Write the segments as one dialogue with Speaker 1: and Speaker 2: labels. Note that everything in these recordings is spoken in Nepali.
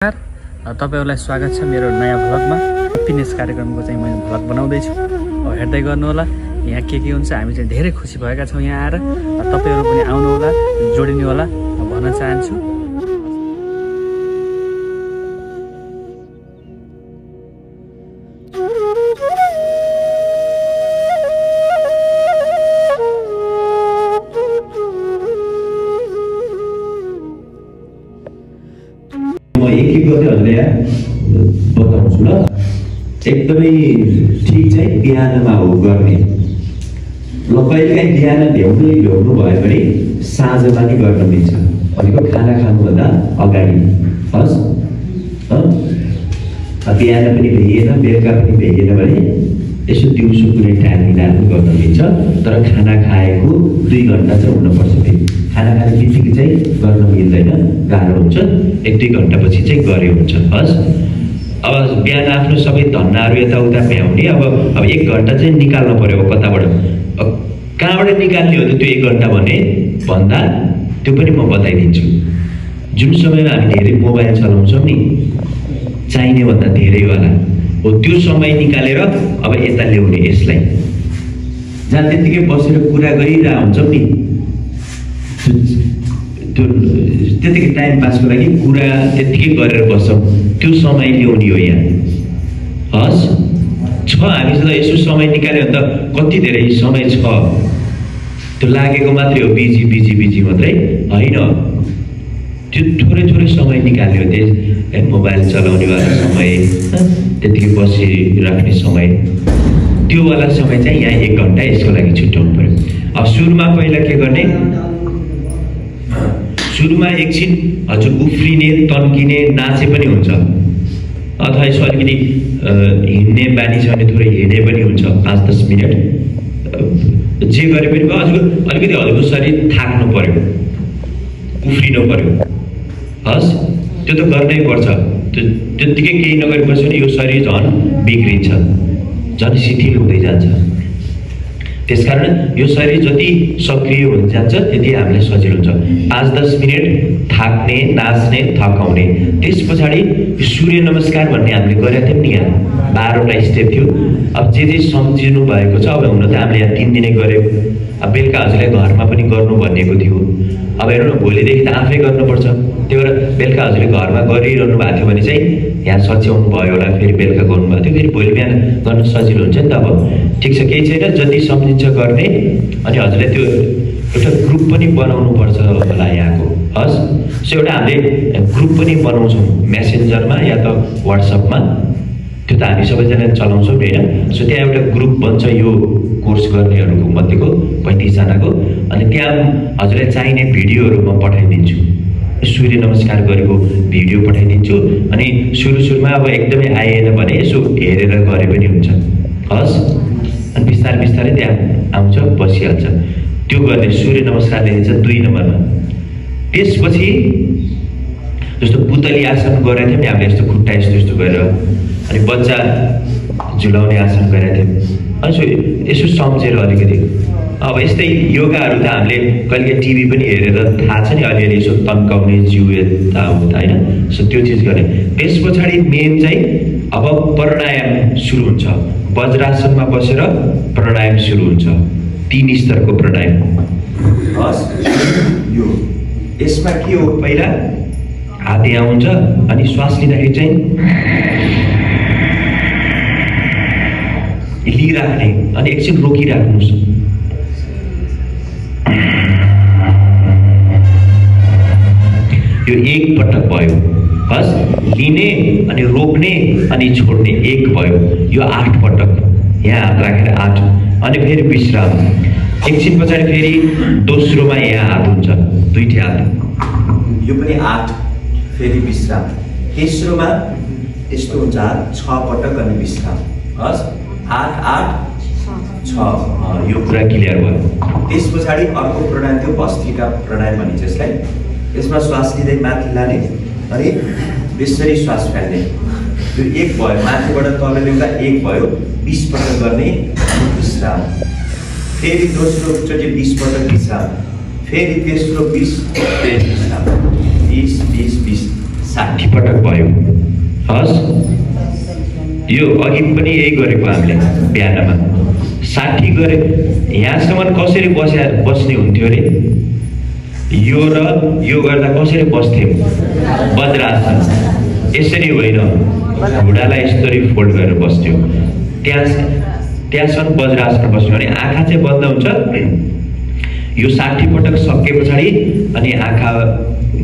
Speaker 1: तपाईहरुलाई स्वागत छ मेरो नयाँ भ्लगमा। फिटनेस कार्यक्रमको चाहिँ मैले भ्लग बनाउँदै छु। हेर्दै गर्नु होला यहाँ के हुन्छ। हामी चाहिँ धेरै खुसी भएका छौं यहाँ आएर। तपाईहरु पनि आउनु होला, जोडिनु होला भन्न चाहन्छु।
Speaker 2: बताउँछु ल। एकदमै ठीक चाहिँ बिहानमा हो गर्ने। ल कहिलेकाहीँ बिहान भ्याउनु भयो भने साँझमा नि गर्न मिल्छ। भनेको खाना खानुभन्दा अगाडि हस्। बिहान पनि भ्याइएन, बेलुका पनि भ्याइएन भने यसो दिउँसो कुनै टाइम मिलाएर गर्न मिल्छ। तर खाना खाएको 2 घण्टा चाहिँ हुनुपर्छ। फेरि खाना खाने बित्तिकै चाहिँ गर्न मिल्दैन, गाह्रो हुन्छ। 1-2 घण्टापछि चाहिँ गरे हुन्छ हस्। अब बिहान आफ्नो सबै धन्नाहरू यताउता भ्याउने। अब 1 घण्टा चाहिँ निकाल्नु पर्यो कताबाट। कहाँबाट निकाल्ने हो त्यो 1 घण्टा भन्दा त्यो पनि म बताइदिन्छु। जुन समयमा हामी धेरै मोबाइल चलाउँछौँ नि, चाहिने भन्दा धेरै वाला हो, त्यो समय निकालेर अब यता ल्याउने यसलाई। जहाँ त्यतिकै बसेर कुरा गरिरहेको हुन्छौँ नि, त्यतिकै टाइम पासको लागि कुरा त्यतिकै गरेर बस्छौँ, त्यो समय ल्याउने हो यहाँ हस्। हामीसँग यसो समय निकाल्यो भने त कति धेरै समय छ। त्यो लागेको मात्रै हो, बिजी मात्रै होइन। त्यो थोरै समय निकाल्यो त्यही मोबाइल चलाउनेवाला समय, त्यतिकै बसिराख्ने समय, त्यो वाला समय चाहिँ यहाँ 1 घण्टा यसको लागि छुट्याउनु पर्यो। अब सुरुमा पहिला के गर्ने, सुरुमा एकछिन हजुर उफ्रिने, तन्किने, नाचे पनि हुन्छ। अथवा यसो अलिकति हिँड्ने बानी छ भने थोरै हिँड्ने पनि हुन्छ 5-10 मिनट। जे गरे पनि भयो। अलिकति हजुरको शरीर थाक्नु पर्यो, उफ्रिनु पर्यो हस्। त्यो त गर्नै पर्छ। त्यतिकै केही नगरेपछि पनि यो शरीर झन् बिग्रिन्छ, झन् शिथिल हुँदै जान्छ। त्यसकारण यो शरीर जति सक्रिय हुन जान्छ त्यति हामीलाई सजिलो हुन्छ। 5-10 मिनट थाक्ने, नाच्ने, थकाउने। त्यस पछाडि सूर्य नमस्कार भन्ने हामीले गरेका थियौँ नि, यहाँ 12वटा स्टेप थियो। अब जे सम्झिनु भएको छ, अब हुन त हामीले यहाँ 3 दिनै गऱ्यौँ। अब बेलुका हजुरलाई घरमा पनि गर्नु भनेको थियो। अब हेर्नु न, भोलिदेखि त आफै गर्नुपर्छ। त्यही भएर बेलुका हजुरले घरमा गरिरहनु भएको थियो भने चाहिँ यहाँ सच्याउनु भयो होला, फेरि बेलुका गर्नुभएको थियो, फेरि भोलि बिहान गर्न सजिलो हुन्छ नि त। अब ठिक छ, केही छैन, जति सम्झिन्छ गर्ने। अनि हजुरलाई त्यो एउटा ग्रुप पनि बनाउनु पर्छ होला यहाँको हस्। सो एउटा हामीले ग्रुप पनि बनाउँछौँ मेसेन्जरमा या त व्हाट्सएपमा। त्यो त हामी सबैजना चलाउँछौँ नि होइन। सो त्यहाँ एउटा ग्रुप बन्छ यो कोर्स गर्नेहरूको मध्येको 35 जनाको। अनि त्यहाँ हजुरलाई चाहिने भिडियोहरू म पठाइदिन्छु। सूर्य नमस्कार गरेको भिडियो पठाइदिन्छु। अनि सुरुमा अब एकदमै आएन भने यसो हेरेर गरे पनि हुन्छ हस्। अनि बिस्तारै त्यहाँ आउँछ, बसिहाल्छ। त्यो गर्ने सूर्य नमस्कार लेखिन्छ 2 नम्बरमा। त्यसपछि जस्तो पुतली आसन गरेका थियौँ नि हामीले, यस्तो खुट्टा यस्तो गरेर। अनि बच्चा झुलाउने आसन गरेका थियौँ। अनि यसो सम्झेर अलिकति। अब यस्तै योगाहरू त हामीले कहिले टिभी पनि हेरेर थाहा छ नि, अलिअलि यसो तन्काउने, जिउ यताउता होइन। सो त्यो चिज गर्ने। त्यस पछाडि मेन चाहिँ अब प्राणायाम सुरु हुन्छ। वज्रासनमा बसेर प्राणायाम सुरु हुन्छ। 3 स्तरको प्राणायाम हस्। यो यसमा के हो, पहिला हात यहाँ हुन्छ। अनि श्वास लिँदाखेरि चाहिँ लिइराख्ने, अनि एकछिन रोकिराख्नुहोस्। यो 1 पटक भयो हस्। लिने अनि रोक्ने अनि छोड्ने 1 भयो। यो 8 पटक यहाँ हात राखेर 8। अनि फेरि विश्राम। एकछिन पछाडि फेरि दोस्रोमा यहाँ हात हुन्छ, 2 हात, यो पनि 8। फेरि विश्राम। तेस्रोमा यस्तो हुन्छ हात, 6 पटक अनि विश्राम हस्। 8, 8, 6। यो कुरा क्लियर भयो। त्यस पछाडि अर्को प्राणायाम थियो भस्त्रिका प्राणायाम भनिन्छ यसलाई। यसमा श्वास लिँदै माथि लाने अनि बेसरी श्वास फाल्ने। यो 1 भयो, माथिबाट तल ल्याउँदा 1 भयो। 20 पटक गर्ने, विश्राम। फेरि दोस्रोचोटि 20 पटक विश्राम। फेरि तेस्रो 20, फेरि विश्राम। 20, 20, 20। 60 पटक भयो। हस्, यो अघि पनि यही गरेको हामीले बिहानमा 60 गरे। यहाँसम्म कसरी बस्ने हुन्थ्यो अरे? यो र यो गर्दा कसरी बस्थे? वज्रासन। यसरी होइन, घुँडालाई यसरी फोल्ड गरेर बस्थ्यो। त्यहाँसम्म वज्रासन बस्यो भने आँखा चाहिँ बन्द हुन्छ। यो 60 पटक सके पछाडि अनि आँखा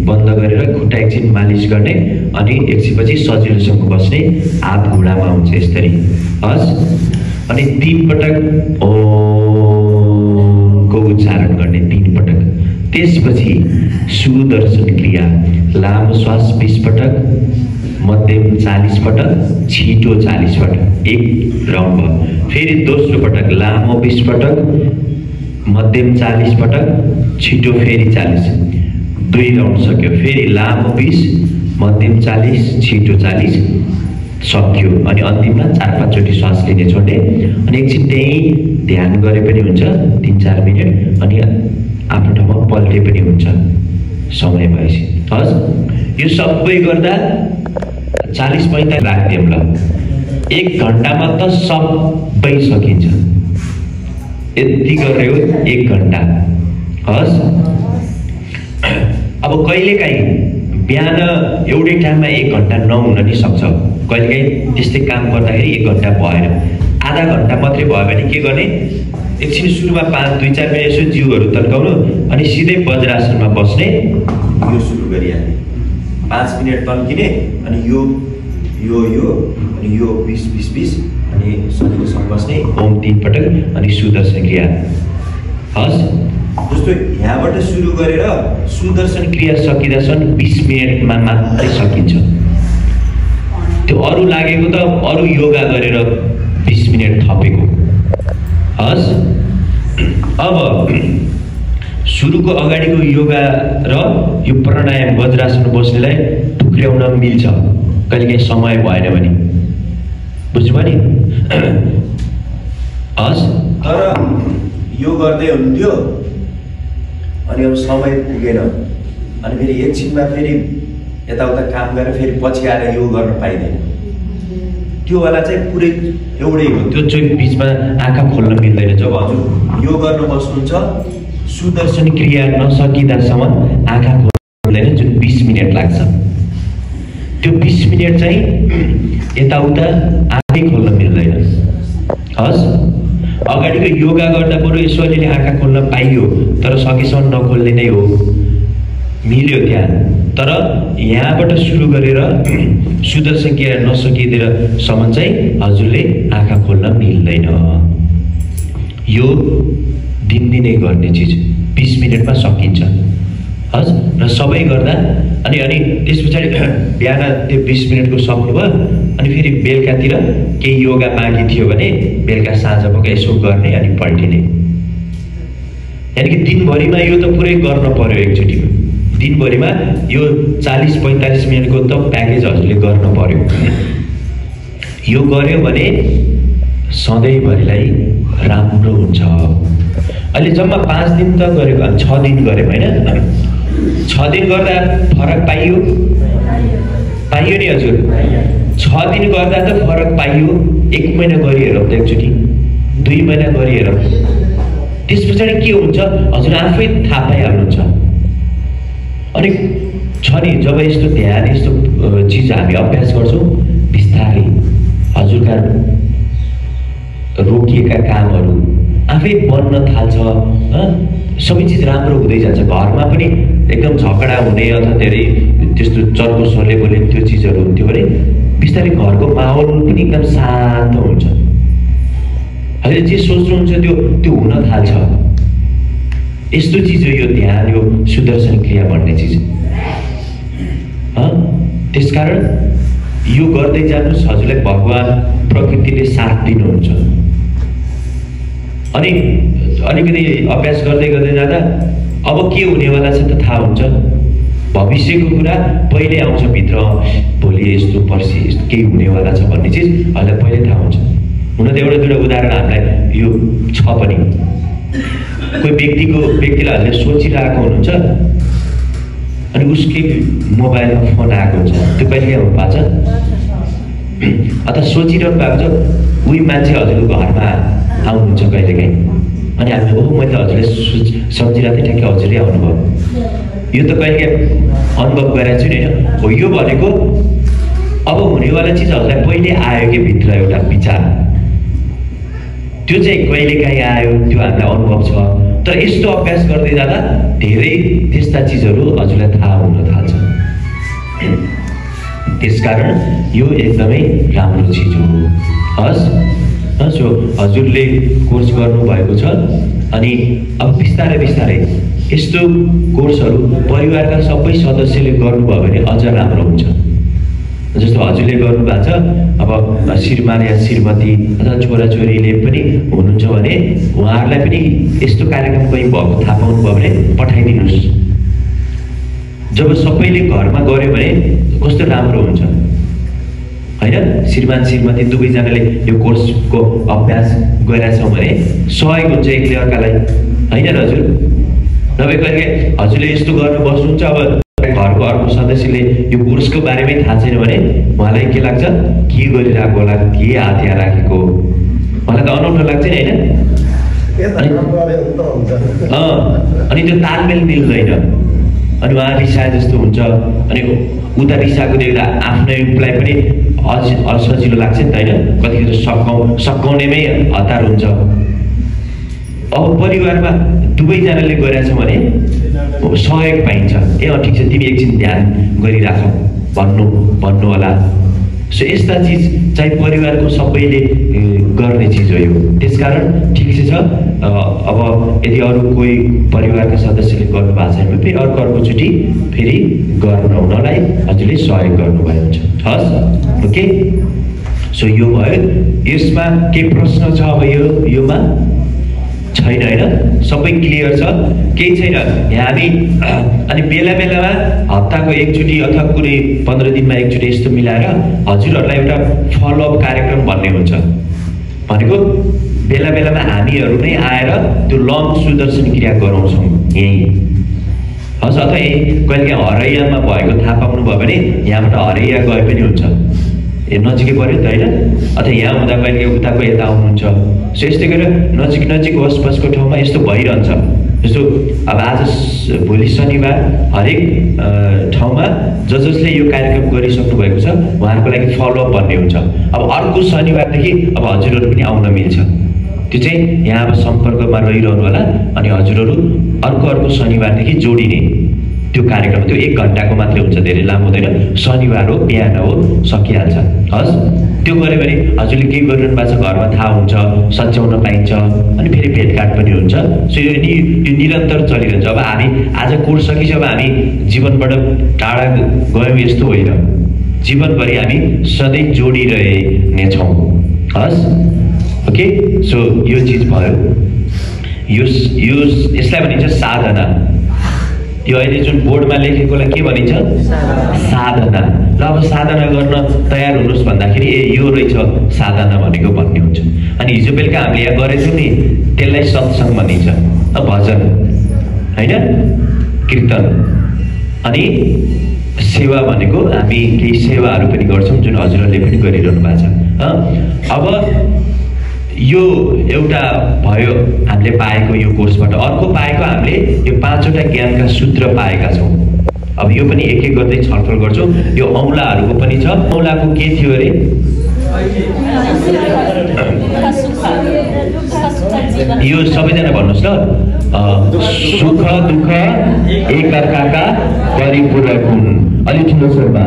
Speaker 2: बन्द गरेर खुट्टा एकछिन मालिस गर्ने अनि एकछिनपछि सजिलोसँग बस्ने, हात घुँडामा हुन्छ यसरी। हस्, अनि 3 पटक ओमको उच्चारण गर्ने 3 पटक। त्यसपछि सुदर्शन क्रिया, लामो श्वास 20 पटक, मध्यम 40 पटक, छिटो 40 पटक, एक राउन्ड भयो। फेरि दोस्रो पटक लामो 20 पटक, मध्यम 40 पटक, छिटो फेरि 40, 2 राउन्ड सक्यो। फेरि लामो 20, मध्यम 40, छिटो 40 सक्यो। अनि अन्तिममा 4-5 चोटि श्वास लिने छोड्ने अनि एकछिन त्यही ध्यान गरे पनि हुन्छ 3-4 मिनट अनि आफ्नो ठाउँमा पल्टे पनि हुन्छ समय भएपछि। हस्, यो सबै गर्दा 40-45 लाग्थ्यौँ ल। 1 घन्टामा त सबै सकिन्छ। यति गरे हो 1 घन्टा। हस्, अब कहिलेकाहीँ बिहान एउटै टाइममा 1 घन्टा नहुन नि सक्छ। कहिलेकाहीँ त्यस्तै काम गर्दाखेरि 1 घन्टा भएन, आधा घन्टा मात्रै भयो भने के गर्ने? एकछिन सुरुमा 2-4 मिनट यसो जिउहरू तन्काउनु अनि सिधै वज्रासनमा बस्ने। यो सुरु गरिहाल्ने, 5 मिनट तन्किने अनि यो यो यो अनि यो 20-20-20 अनि सजिलोसँग बस्ने। ओम 3 पटक अनि सुदर्शन क्रिया। हस्, जस्तो यहाँबाट सुरु गरेर सुदर्शन क्रिया सकिँदासम्म 20 मिनटमा मात्रै सकिन्छ। त्यो अरू लागेको त अरू योगा गरेर 20 मिनट थपेको। हस्, अब सुरुको अगाडिको योगा र यो प्राणायाम वज्रासन बस्नेलाई टुक्र्याउन मिल्छ कहिलेकाहीँ समय भएन भने, बुझ्नुभयो नि? हस्, तर यो गर्दै हुन्थ्यो अनि अब समय पुगेन अनि फेरि एकछिनमा फेरि यताउता काम गरेर फेरि पछि आएर यो गर्न पाइँदैन। त्यो वाला चाहिँ पुरै एउटै हो, त्यो चाहिँ बिचमा आँखा खोल्न मिल्दैन। जब हजुर यो गर्न बस्नुहुन्छ सुदर्शन क्रिया नसकिँदासम्म आँखा खोल्न मिल्दैन, जुन 20 मिनट लाग्छ। त्यो 20 मिनट चाहिँ यताउता आँखै खोल्न मिल्दैन। हस्, अगाडिको योगा गर्दा बरु यसो अलिअलि आँखा खोल्न पाइयो, तर सकेसम्म नखोल्ने नै हो, मिल्यो त्यहाँ। तर यहाँबाट सुरु गरेर सुदर्शन क्रिया नसकिँदैसम्म चाहिँ हजुरले आँखा खोल्न मिल्दैन। यो दिनदिनै गर्ने चिज 20 मिनटमा सकिन्छ। हस्, र सबै गर्दा अनि त्यस पछाडि बिहान त्यो 20 मिनटको सक्नुभयो अनि फेरि बेलुकातिर केही योगा बाँकी थियो भने बेलुका साँझपख यसो गर्ने अनि पल्टिने। यानि कि दिनभरिमा यो त पुरै गर्न पर्यो एकचोटिमा। दिनभरिमा यो 40-45 मिनटको त प्याकेज हजुरले गर्न पर्यो। यो गर्यो भने सधैँभरिलाई राम्रो हुन्छ। अहिले जम्मा 5 दिन त गरेको, 6 दिन गऱ्यौँ होइन? 6 दिन गर्दा फरक पाइयो नि हजुर? 6 दिन गर्दा त फरक पाइयो। 1 महिना गरिहेरौँ त एकचोटि, 2 महिना गरिहेरौँ। त्यस पछाडि के हुन्छ हजुर आफै थाहा पाइहाल्नुहुन्छ। अनि छ नि जब यस्तो ध्यान यस्तो चिज हामी अभ्यास गर्छौँ बिस्तारै हजुरका रोकिएका कामहरू आफै बन्न थाल्छ। सबै चिज राम्रो हुँदै जान्छ। घरमा पनि एकदम झगडा हुने अथवा धेरै त्यस्तो चर्को स्वरले बोले त्यो चिजहरू हुन्थ्यो भने बिस्तारै घरको माहौल पनि एकदम शान्त हुन्छ। अहिले जे सोच्नुहुन्छ त्यो हुन थाल्छ। यस्तो चिज हो यो ध्यान, यो सुदर्शन क्रिया भन्ने चिज। त्यसकारण यो गर्दै जानुहोस्, हजुरलाई भगवान प्रकृतिले साथ दिनुहुन्छ। अनि अलिकति अभ्यास गर्दै जाँदा अब के हुनेवाला छ त थाहा हुन्छ। भविष्यको कुरा पहिले आउँछ भित्र, भोलि यस्तो पर्सि यस्तो केही हुनेवाला छ भन्ने चिज हजुरलाई पहिले थाहा हुन्छ। हुन त एउटा दुईवटा उदाहरण हामीलाई यो छ पनि। कोही व्यक्तिलाई हजुरले सोचिरहेको हुनुहुन्छ अनि उसकै मोबाइलमा फोन आएको हुन्छ, त्यो कहिलेकाहीँ हुनु पाएको छ अथवा सोचिरहनु भएको छ उही मान्छे हजुरको घरमा आउनुहुन्छ कहिलेकाहीँ, अनि हामी ओहो मैले हजुरले सम्झिरहेको थिएँ, ठ्याक्कै हजुरै आउनुभयो। यो त कहिलेकाहीँ अनुभव गरेको छु नि होइन। हो यो भनेको अब हुनेवाला चिज हजुरलाई पहिले आयो कि भित्र एउटा विचार, त्यो चाहिँ कहिलेकाहीँ आयो, त्यो हामीलाई अनुभव छ। तर यस्तो अभ्यास गर्दै जाँदा धेरै त्यस्ता चिजहरू हजुरलाई थाहा हुन थाल्छ। त्यसकारण यो एकदमै राम्रो चिज हो। हस् सो हजुरले कोर्स गर्नुभएको छ, अनि अब बिस्तारै बिस्तारै यस्तो कोर्सहरू परिवारका सबै सदस्यले गर्नुभयो भने अझ राम्रो हुन्छ। जस्तो हजुरले गर्नुभएको छ, अब श्रीमान या श्रीमती अथवा छोराछोरीले पनि हुनुहुन्छ भने उहाँहरूलाई पनि यस्तो कार्यक्रम कहीँ भएको थाहा पाउनुभयो भने पठाइदिनुहोस्। जब सबैले घरमा गऱ्यो भने कस्तो राम्रो हुन्छ होइन। श्रीमान श्रीमती दुवैजनाले यो कोर्सको अभ्यास गरिरहेछौँ भने सहयोग हुन्छ एकले अर्कालाई होइन र हजुर। नभए कहिले हजुरले यस्तो गर्न बस्नुहुन्छ, अब घरको अर्को सदस्यले यो कोर्सको बारेमै थाहा छैन भने उहाँलाई के लाग्छ, के गरिरहेको होला, के हातिया राखेको, उहाँलाई त अनौठो लाग्छ नि होइन। अनि त्यो तालमेल मिल्दैन, अनि उहाँ रिसाए जस्तो हुन्छ, अनि उता रिसाएको देख्दा आफ्नैलाई पनि असजिलो लाग्छ नि त होइन। कतिखेर सकाउनेमै हतार हुन्छ। अब परिवारमा दुवैजनाले गरिरहेछ भने सहयोग पाइन्छ। ए ठिक छ, तिमी एकछिन ध्यान गरिराख भन्नु होला। सो यस्ता चिज चाहिँ परिवारको सबैले गर्ने चिज हो यो। त्यसकारण ठिक छ। अब यदि अरू कोही परिवारका सदस्यले गर्नुभएको छैन भने फेरि अर्कोचोटि फेरि गराउनलाई हजुरले सहयोग गर्नुभयो हुन्छ। हस् ओके। सो यो भयो। यसमा के प्रश्न छ अब योमा छैन होइन, सबै क्लियर छ, केही छैन। हामी अनि बेला बेलामा हप्ताको एकचोटि अथवा कुनै 15 दिनमा एकचोटि यस्तो मिलाएर हजुरहरूलाई एउटा फलोअप कार्यक्रम भन्ने हुन्छ। भनेको बेला बेलामा हामीहरू नै आएर त्यो लङ सुदर्शन क्रिया गराउँछौँ यहीँ। हस् अथवा यहीँ कहिलेकाहीँ हरैयामा भएको थाहा पाउनुभयो भने यहाँबाट हरैया गए पनि हुन्छ। नजिकै पऱ्यो त होइन, अथवा यहाँ हुँदा कहिले उताको यता आउनुहुन्छ। सो यस्तै गरेर नजिक नजिक वसपसको ठाउँमा यस्तो भइरहन्छ। जस्तो अब आज भोलि शनिबार हरेक ठाउँमा जसले यो कार्यक्रम गरिसक्नु भएको छ उहाँहरूको लागि फलोअप भन्ने हुन्छ। अब अर्को शनिबारदेखि अब हजुरहरू पनि आउन मिल्छ। त्यो चाहिँ यहाँ अब सम्पर्कमा रहिरहनु होला, अनि हजुरहरू अर्को शनिबारदेखि जोडिने त्यो कार्यक्रम। त्यो 1 घन्टाको मात्रै हुन्छ, धेरै लामो हुँदैन। शनिबार हो, बिहान हो, सकिहाल्छ। हस् त्यो गऱ्यो भने हजुरले के गरिरहनु भएको छ घरमा थाहा हुन्छ, सच्याउन पाइन्छ, अनि फेरि भेटघाट पनि हुन्छ। सो यो निरन्तर चलिरहन्छ। अब हामी आज कोर्स सकिन्छ, अब हामी जीवनबाट टाढा गयौँ यस्तो होइन, जीवनभरि हामी सधैँ जोडिरहेनेछौँ। हस् ओके। सो यो चिज भयो। यसलाई भनिन्छ साधना। यो अहिले जुन बोर्डमा लेखेकोलाई के भनिन्छ, साधना। ल अब साधना गर्न तयार हुनुहोस् भन्दाखेरि यो रहेछ साधना भनेको भन्ने हुन्छ। अनि हिजो बेलुका हामीले यहाँ गरेछौँ नि, त्यसलाई सत्सङ्ग भनिन्छ, भजन होइन, कीर्तन। अनि सेवा भनेको हामी केही सेवाहरू पनि गर्छौँ जुन हजुरहरूले पनि गरिरहनु भएको छ। अब यो एउटा भयो हामीले पाएको यो कोर्सबाट। अर्को पाएको हामीले यो 5वटा ज्ञानका सूत्र पाएका छौँ। अब यो पनि एक एक गर्दै छलफल गर्छौँ। यो औँलाहरूको पनि छ। औँलाको के थियो अरे? यो सबैजना भन्नुहोस् ल। सुख दुःख एकअर्काका परिपूरक हुन्। अलि ठुलो स्वरमा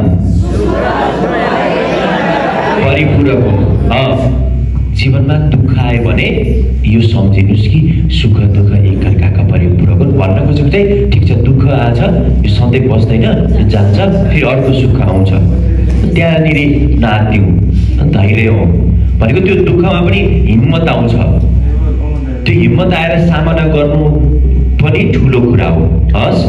Speaker 2: परिपूरक हुन्। जीवनमा दुःख आयो भने यो सम्झिनुहोस् कि सुख दुःख एकअर्काका परिपूरक हुन्। भन्न खोजेको चाहिँ ठिक छ, दुःख आछ, यो सधैँ बस्दैन, जान्छ, फेरि अर्को सुख आउँछ, त्यहाँनिर नातिउँ, धैर्य हो भनेको। त्यो दुःखमा पनि हिम्मत आउँछ। त्यो हिम्मत आएर सामना गर्नु पनि ठुलो कुरा हो। हस्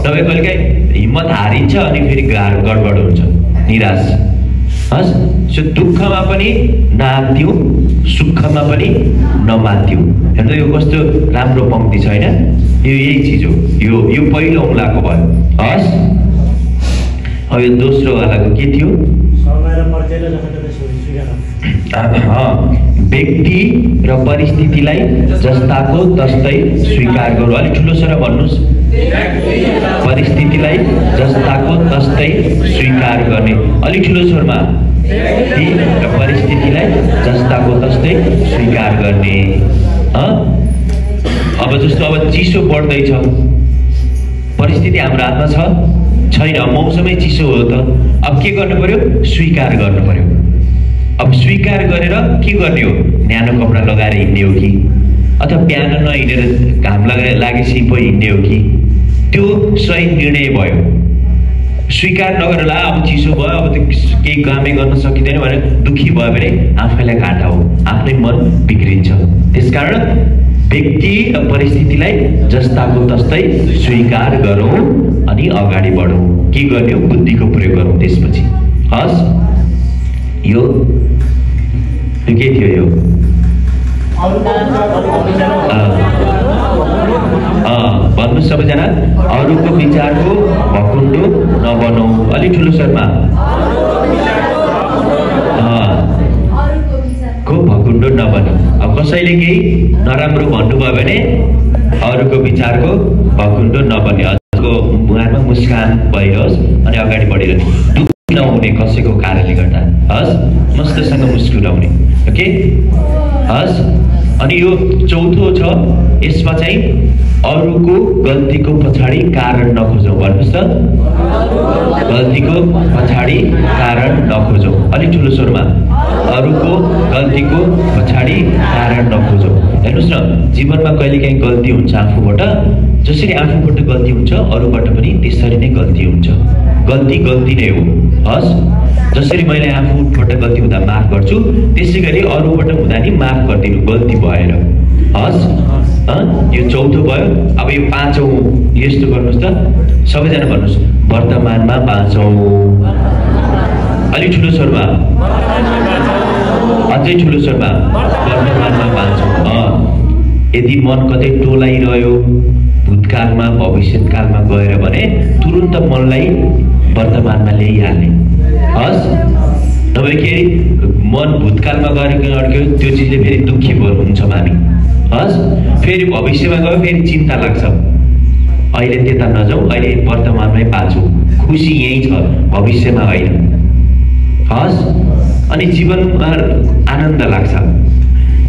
Speaker 2: तपाईँ कहिलेकाहीँ हिम्मत हारिन्छ, अनि फेरि गडबड हुन्छ, निराश। हस् सो दुःखमा पनि नात्यौँ, सुखमा पनि नमात्यौँ। हेर्नु यो कस्तो राम्रो पङ्क्ति छ होइन। यो यही चिज हो। यो पहिलो औँलाको भयो। हस्। अब यो दोस्रो वालाको के थियो? व्यक्ति र परिस्थितिलाई जस्ताको तस्तै स्वीकार गरौँ। अलिक ठुलो स्वरमा भन्नुहोस्। परिस्थितिलाई जस्ताको तस्तै स्वीकार गर्ने। अलिक ठुलो स्वरमा। व्यक्ति र परिस्थितिलाई जस्ताको तस्तै स्वीकार गर्ने। अब जस्तो अब चिसो बढ्दैछ, परिस्थिति हाम्रो हातमा छैन, मौसमै चिसो हो त। अब के गर्नु पर्यो? स्वीकार गर्नु पर्यो। अब स्वीकार गरेर के गर्ने हो? न्यानो कपडा लगाएर हिँड्ने हो कि अथवा बिहान नहिँडेर घाम लागेपछि पो हिँड्ने हो कि? त्यो सही निर्णय भयो। स्वीकार नगरेर अब चिसो भयो, अब त केही कामै गर्न सकिँदैन भनेर दुःखी भयो भने आफैलाई घाटा हो, आफ्नै मन बिग्रिन्छ। त्यसकारण व्यक्ति र परिस्थितिलाई जस्ताको तस्तै स्वीकार गरौँ अनि अगाडि बढौँ। के गर्ने हो? बुद्धिको प्रयोग गरौँ। त्यसपछि हस्, यो के थियो? यो भन्नु सबैजना। अरूको विचारको भकुण्डो नबनौँ। अलिक ठुलो स्वरमा। को भकुण्डो नबनौँ। अब कसैले केही नराम्रो भन्नुभयो भने अरूको विचारको भकुण्डो नबन्ने। हजुरको मुहारमा मुस्कान भइरहोस् अनि अगाडि बढिरहने, दुःख नहुने कसैको कारणले गर्दा। हस्, मस्तसँग मुस्कुराउने। ओके हस्। अनि यो चौथो छ, यसमा चाहिँ अरूको गल्तीको पछाडि कारण नखोजौँ। भन्नुहोस् त, गल्तीको पछाडि कारण नखोजौँ। अलिक ठुलो स्वरमा। अरूको गल्तीको पछाडि कारण नखोजौँ। हेर्नुहोस् न, जीवनमा कहिलेकाहीँ गल्ती हुन्छ आफूबाट। जसरी आफूबाट गल्ती हुन्छ अरूबाट पनि त्यसरी नै गल्ती हुन्छ। गल्ती गल्ती नै हो। हस्, जसरी मैले आफूबाट गल्ती हुँदा माफ गर्छु त्यसै गरी अरूबाट हुँदा नि माफ गरिदिनु गल्ती भएर। हस्, यो चौथो भयो। अब यो पाँचौँ यस्तो गर्नुहोस् त, सबैजना भन्नुहोस्, वर्तमानमा बाँचौँ। अलिक ठुलो स्वरमा, अझै ठुलो स्वरमा। वर्तमानमा बाँचौँ। यदि मन कतै टोलाइरह्यो भूतकालमा भविष्यकालमा गएर भने तुरुन्त मनलाई वर्तमानमा ल्याइहाल्ने। हस्, नभएखेरि मन भूतकालमा गएर अड्क्यो त्यो चिजले फेरि दुःखी हुन्छ हामी। हस्, फेरि भविष्यमा गयो फेरि चिन्ता लाग्छ। अहिले त्यता नजाउँ, अहिले वर्तमानमै बाँचौँ। खुसी यही छ, भविष्यमा होइन। हस्, अनि जीवनमा आनन्द लाग्छ।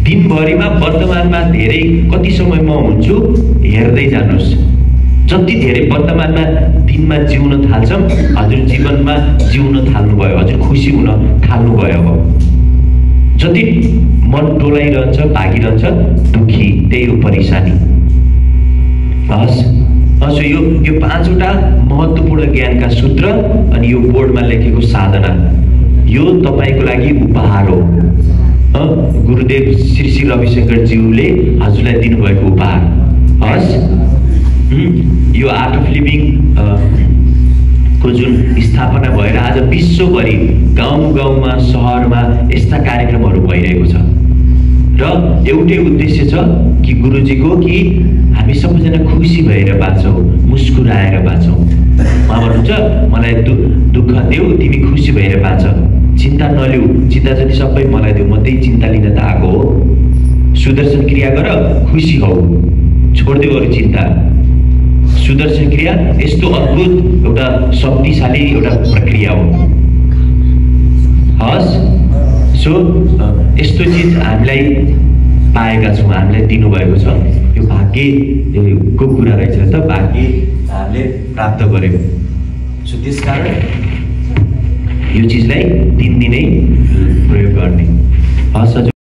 Speaker 2: दिनभरिमा वर्तमानमा धेरै कति समय म हुन्छु हेर्दै जानुहोस्। जति धेरै वर्तमानमा दिनमा जिउन थाल्छौँ हजुर जीवनमा जिउन थाल्नुभयो, हजुर खुसी हुन थाल्नुभयो। अब जति मन डोलाइरहन्छ भागिरहन्छ दुःखी, त्यही हो परेशानी। हस्, यो पाँचवटा महत्त्वपूर्ण ज्ञानका सूत्र अनि यो बोर्डमा लेखेको साधना, यो तपाईँको लागि उपहार हो। गुरुदेव श्री श्री रविशंकर ज्यूले हजुरलाई दिनुभएको उपहार। हस्, यो आर्ट अफ लिभिङ को जुन स्थापना भएर आज विश्वभरि गाउँ गाउँमा सहरमा यस्ता कार्यक्रमहरू भइरहेको छ र एउटै उद्देश्य छ कि गुरुजीको कि हामी सबैजना खुसी भएर बाँचौँ, मुस्कुराएर बाँचौँ। उहाँ भन्नुहुन्छ मलाई दुःख देऊ तिमी खुसी भएर बाँच, चिन्ता नलिऊ, चिन्ता जति सबै मलाई देऊ, म त्यही चिन्ता लिन त आएको हो। सुदर्शन क्रिया गर, खुसी हौ, छोडिदेऊ अरू चिन्ता। सुदर्शन क्रिया यस्तो अद्भुत एउटा शक्तिशाली एउटा प्रक्रिया हो। हस्, सो यस्तो चिज हामीलाई पाएका छौँ, हामीलाई दिनुभएको छ। यो भाग्यको कुरा रहेछ त, भाग्य हामीले प्राप्त गर्यौँ। सो त्यसकारण यो चिजलाई दिनदिनै प्रयोग गर्ने। हस्।